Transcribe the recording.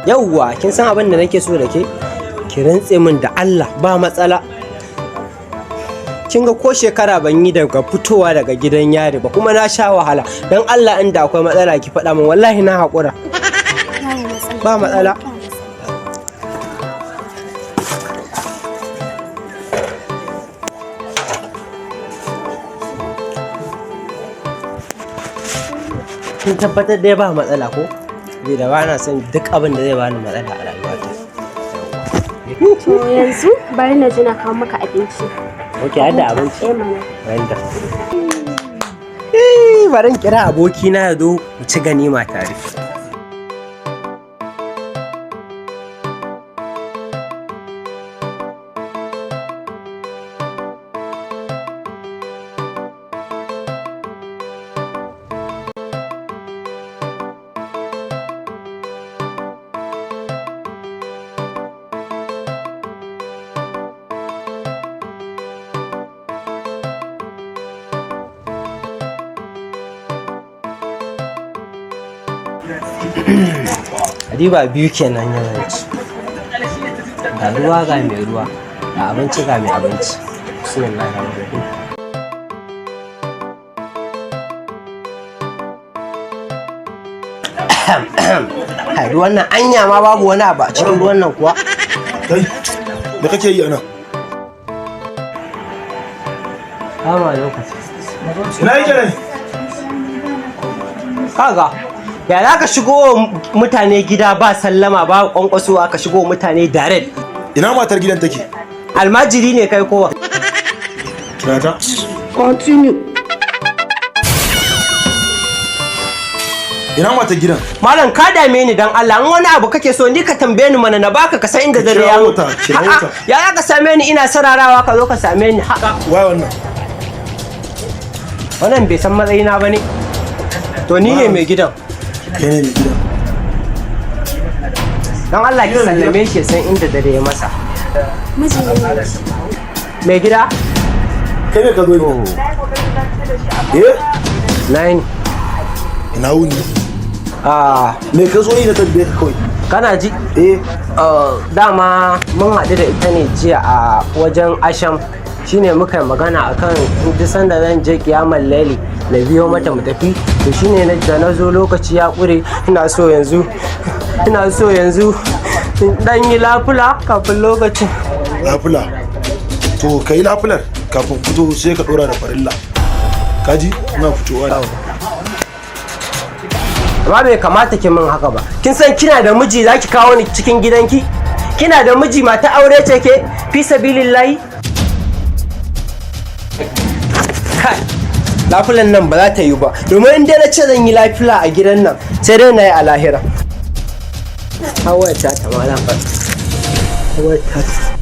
Yauwa, kin san abin da nake so da ke? Ki rantse min da Allah ba matsala. Kin ga ko shekara ban yi daga fitowa daga gidan yari ba, kuma na sha wahala. Don Allah, inda akwai matsala ki faɗa min, wallahi na haƙura. Babu matsala. Ba matsala. Ba matsala. Kin tabbatar dai ba matsala ko? Bai da bana son duk abin da zai bani matsala a rayuwata. To yanzu bari na ji na kawo maka abinci. Ok, har da abinci. Eh mana. Wanda. Eh, bari in kira abokina ya zo mu ci ganima tare. Riba biyu kenan yawanci. Ga ruwa ga mai ruwa, ga abinci ga mai abinci. Bismillahirrahmanirrahim. Kai, ruwan nan anya ma babu wani abu a cikin ruwan nan kuwa. Kai, me kake yi ana? Kama lokaci. Ina yake ne? Kaga, ya za ka shigo wa mutane gida ba sallama ba kwankwasowa, ka shigo wa mutane direct? Ina matar gidan take? Almajiri ne kai kowa? Kira ta. Continue. Ina matar gidan? Malam, ka dame ni dan Allah, in wani abu kake so ni ka tambaye ni mana na baka, ka san inda dare ya Kirawo mun. ta, kirawo A'a, ta. ya za ka same ni ina sararawa ka zo ka same ni haka? Waye wannan? Wannan bai san matsayina ba ne. To ni ne mai gidan. Kai ne mai gidan. Dan Allah ki sallame shi ya san inda dare ya masa. Miji ne. Mai gida? Kai ne ka zo yi? Eh? Nine. Ina wuni? Ah, Me ka zo yi na tambaye ka kawai? Kana ji? Eh. Dama mun haɗu da ita ne jiya a wajen asham, shine muka yi magana akan duk sanda zan je kiyamar laili na biyo mata mu tafi. To shine da na zo lokaci ya ƙure, ina so yanzu in dan yi lafula kafin lokacin. Lafula. To ka yi lafular kafin fito, sai ka dora da farilla. Kaji? Ina fitowa da. Amma bai kamata ki min haka ba. Kin san kina da miji, zaki kawo ni cikin gidanki? Kina da miji, mata aure ce ke, fi sabilillahi. Kai, lafulan nan ba za ta yi ba, domin in dai na ce zan yi lafula a gidan nan, sai dai na yi a lahira. Hawa ta ta malam ba. Hawa ta.